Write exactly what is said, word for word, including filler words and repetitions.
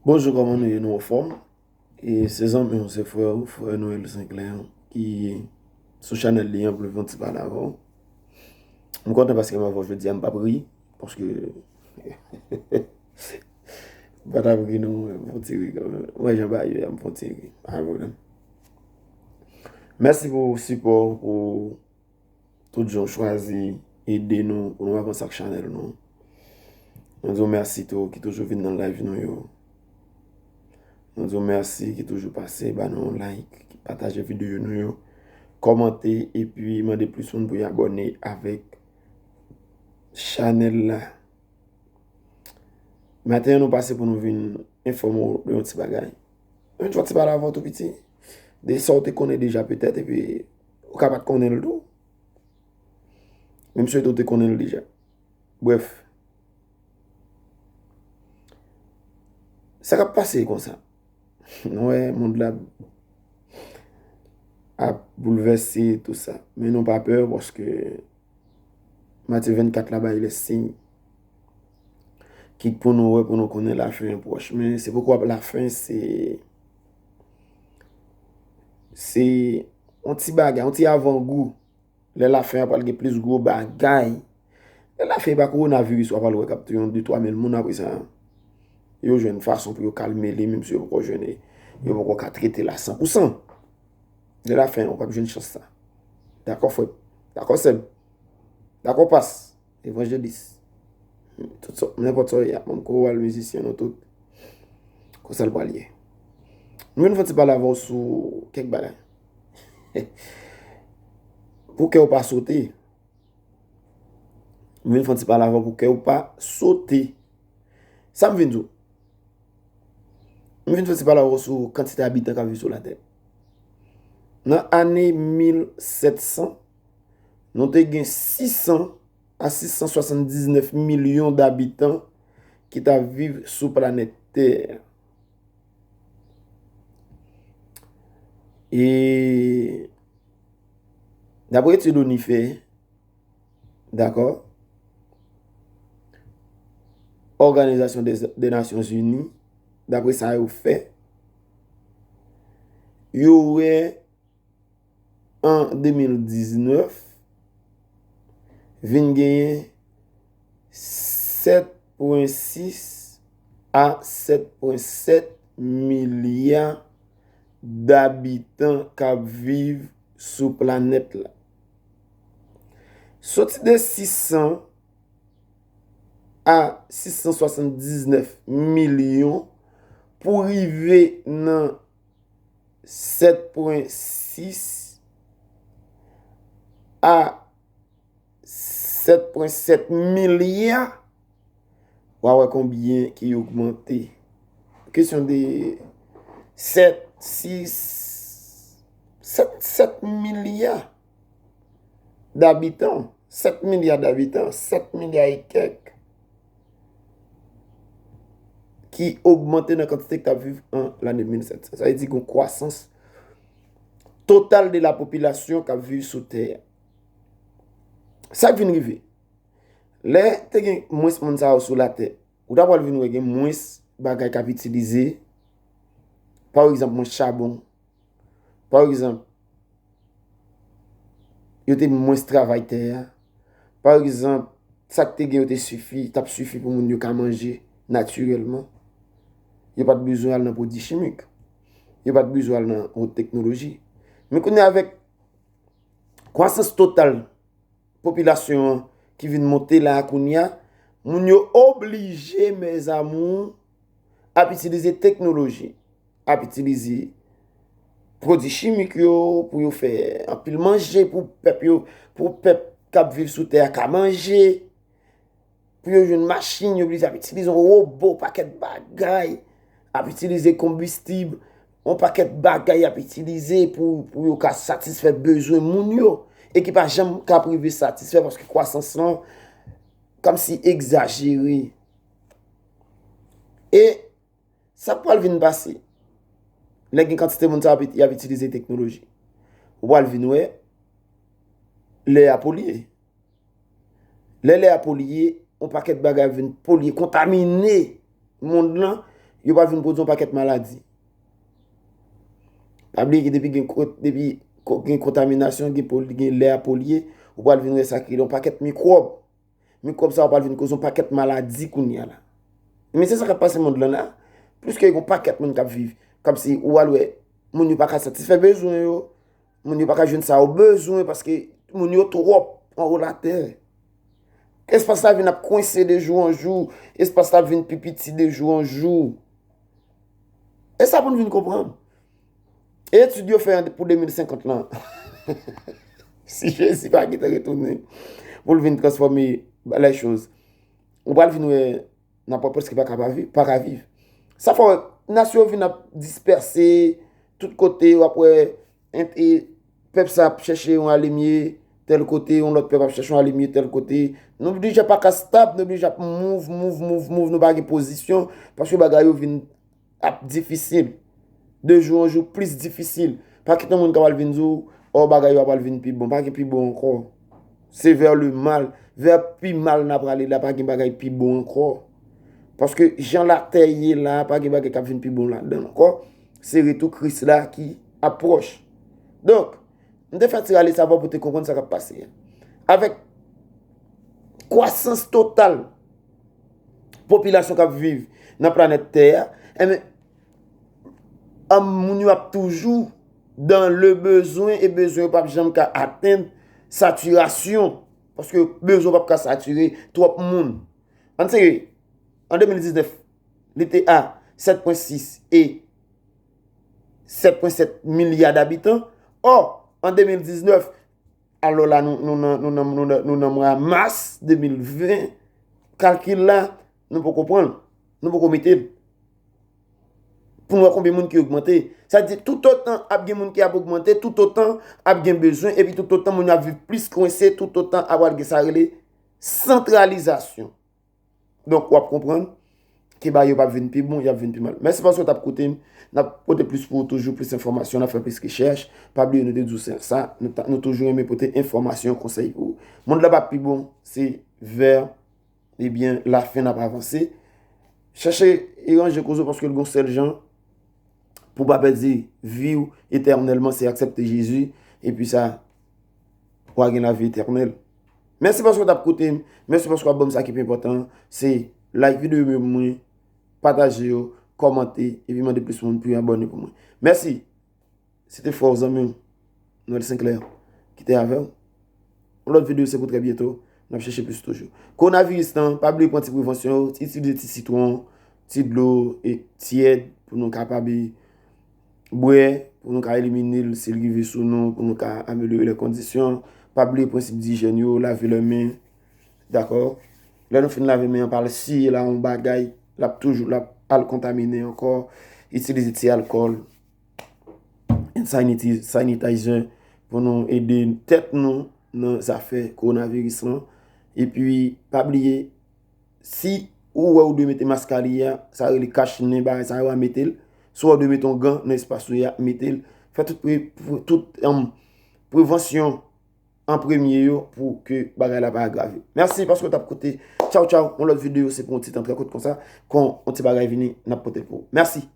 Bonjou, kòman nou ye? Nou anfòm? E se zanmi w, se frè w, frè Noël Sinclair, ki sou chanèl li an pou l vin yon ti pale avè w. M kontan paske m avè w jodi a, m p ap ri, paske m pa t ap ri non, m fè yon ti ri kanmenm. Mwen, jan bagay yo ye a, m fè yon ti ri, pa gen pwoblèm. Mèsi pou sipò w, pou tout jan w chwazi ede nou pou nou avanse ak chanèl nou. Nou di w mèsi tou ki toujou vin nan live nou yo. Nou di w mèsi ki toujou pase ba nou yon like, ki pataje videyo nou yo, kòmante epi mande plis moun pou y abòne avèk chanèl la. Maten an nou pase pou nou vin enfòme w de yon ti bagay. Yon ti pale avè w tou piti. De sa w te konnen deja petèt, epi ou ka pa t konnen l tou. Men m swete w te konnen l deja. Brèf. Sa k ap pase konsa? Nou wè mond la ap boulvèse tou sa. Men nou pa pè paske Matye vennkat la bay lè siy. Ki pou nou wè, pou nou konnen lafen an pwòch. Men se poko ap lafen, se, se yon ti bagay, yon ti avangou. Lè lafen an pral gen plis gwo bagay. Lè lafen e pa kowonaviris w ap al wè k ap touye yon de twa mil moun apre sa. Yo jwenn fason pou yo kalme li, menm si yo poko jwenn, yo poko ka trete l a san pou san. Lè lafen an, w p ap jwenn chans sa. Dakò, frè m? Dakò, sè m? Dakò, pas? Evanjelis. Tout sòt, nenpòt sa w ye a, manm koral, mizisyen, nou tout. Konsa l pral ye. M vin fè ti pale avè w sou kèk bagay. Pou kè w pa sote. M vin fè ti pale avè w pou kè w pa sote. Sa m vin di w? M vin fè ti pale avè w sou kantite abitan k ap viv sou latè. Nan ane mil sèt san, nou te gen sis san a sis san swasanndiznèf milyon dabitan ki t ap viv sou planèt tè. E dapre etid oni fè, dakò, Òganizasyon de, de Nasyon Zini, dapre sa yo fè, yo wè an de mil diznèf, vin genyen sèt pwen sis a sèt pwen sèt milya dabitan k ap viv sou planèt la. Soti de sis san a sis san swasanndiznèf milyon pou rive nan sèt pwen sis a sèt pwen sèt milya, w a wè konbyen ki ogmante. Kesyon de sèt, sis, sèt, sèt milya dabitan, sèt milya dabitan, sèt milya e kèk, ki ogmante nan kantite k t ap viv an lane mil sèt san. Sa vle di gen yon kwasans total de la popilasyon k ap viv sou tè a. Sa k vin rive? Lè te gen mwens moun sa yo sou latè, ou ta pral vin wè gen mwens bagay k ap itilize. Pa egzanp, mwens chabon. Pa egzanp, yo te mwens travay tè a. Pa egzanp, sa k te gen yo te sifi, t ap sifi pou moun yo ka manje natirèlman. Yo pa t bezwen al nan pwodui chimik. Yo pa t bezwen al nan wot teknoloji. Men kounye a, avèk kwasans total popilasyon an ki vin monte la a kounye a, moun yo oblije, mes amours, ap itilize teknoloji, ap itilize pwodui chimik yo pou yo fè anpil manje pou pèp yo, pou pèp k ap viv sou tè a ka manje. Pou yo jwenn machin, yo oblije ap itilize yon wobo, pakèt bagay, ap itilize konbistib, yon pakèt bagay y ap itilize pou, pou yo ka satisfè bezwen moun yo, e ki pa janm ka rive satisfè paske kwasans lan kòmsi egzajere. E sa k pral vin pase, lè gen kantite moun sa y ap, y ap itilize teknoloji, ou pral vin wè lè a polye. Lè lè a polye, yon pakèt bagay ap vin polye, kontamine mond lan, Yo pral vin pwodui yon pakèt maladi. Pa bliye ke depi gen, depi gen kontaminasyon, gen, gen lè a polye, ou pral vin wè sa kreye yon pakèt mikwòb. Mikwòb sa yo pral vin koz yon pakèt maladi kounye a la. Men se sa k ap pase mond lan la. Pliske gen yon pakèt moun k ap viv kòmsi ou al wè moun yo pa ka satisfè bezwen yo. Moun yo pa ka jwenn sa yo bezwen paske moun yo twòp anwo latè. Espas la vin ap kwense de jou an jou. Espas la ap vin pi piti de jou an jou. E sa pou n vin konprann. E etid yo fè pou de mil senkant lan. Si Jezi pa gentan retounen pou l vin transfòme lè choz, ou pral vin wè n ap prèske pa ka pa viv, pa ka viv. Sa fè w wè nasyon yo vin ap dispèse tout kote, w ap wè ent- e pèp sa ap chèche yon alimye tèl kote, yon lòt pèp ap chèche yon alimye tèl kote. Nou deja pa ka stab, nou deja ap mouv, mouv, mouv, mouv, nou pa gen pozisyon, paske bagay yo vin ap difisil. De jou an jou plis difisil. Pa kite yon moun k ap al vin di w, o, bagay yo ap al vin pi bon. Pa gen pi bon ankò. Se vers le mal. Vers pi mal n ap prale la, pa gen bagay pi bon ankò. Paske jan latè ye la, pa gen bagay k ap vin pi bon ladan l ankò. Se retou Kris la ki ap pwòch. Donk, m te fè ti rale sa pou w te konprann sa k ap pase a. Avèk kwasans total popilasyon k ap viv nan planèt tè a, enben, an, moun yo ap toujou dans le besoin e bezwen yo p ap janm ka atenn satirasyon. Paske bezwen yo p ap ka satire twòp moun. Ann serye, an de mil diznèf, li te a sèt pwen sis e sèt pwen sèt milya dabitan. Ò, an de mil diznèf, alò la, nou, nou nan, nou nan, nou nan, nou nan mwa mas de mil ven, kalkil la, nou poko pran l, nou poko mete l. Pou n wè konbyen moun ki ogmante. Sa di, toutotan ap gen moun ki ap ogmante, toutotan ap gen bezwen, epi toutotan moun yo ap viv plis kwense, toutotan ap al gen sa rele santralizasyon. Donk, w ap konprann ke bagay yo p ap vin pi bon, y ap vin pi mal. Mèsi paske w t ap koute m. N ap pote plis pou ou toujou, plis enfòmasyon, n ap fè plis rechèch. Pa bliye, nou te di w se sa, nou ta, nou toujou renmen pote enfòmasyon, konsèy pou ou. Mond la p ap pi bon, se vè, ebyen, lafen n ap avanse. Chèche e ranje koze w paske l gon sèl jan pou w pa pèdi vi w etènèlman, se aksepte Jezi, epi sa, w a gen lavi etènèl. Mèsi paske w t ap koute m. Mèsi paske w ap ban m sa ki pi enpòtan an. Se like videyo yo pou mwen, pataje yo, kòmante, epi mande plis moun pou yo abòne pou mwen. Mèsi. Se te frè w, zanmi w, Noël Sinclair, ki te avè w. Yon lòt videyo se pou trè byento. N ap chèche plis toujou. Kowonaviris lan, pa bliye pran ti prevansyon yo, itilize ti sitwon, ti dlo e tyèd pou nou kapab bwè, pou nou ka elimine l si l rive sou nou, pou nou ka amelyore lè kondisyon. Pa bliye prensip dijèn yo, lave lè men. Dakò? Lè nou fin lave men an, pa al siye l a yon bagay, l ap toujou, l ap al kontamine ankò. Itilize ti alkòl, hand saniti-, sanitizer pou nou ede tèt nou nan zafè kowonaviris lan. Epi, pa bliye, si ou wè ou dwe mete mask a li a, sa rele kach nen, bagay sa yo a, mete l. Si w wè ou dwe mete yon gan nan espas ou ye a, mete l. Fè tout pre-, pre-, tout, em, prevansyon an premye yo pou ke bagay la pa agrave. Mèsi paske w t ap koute. Tchaw, tchaw. Yon lòt videyo, se pou yon ti tan trè kout konsa. Kon yon ti bagay vini, n ap pote l pou ou. Mèsi.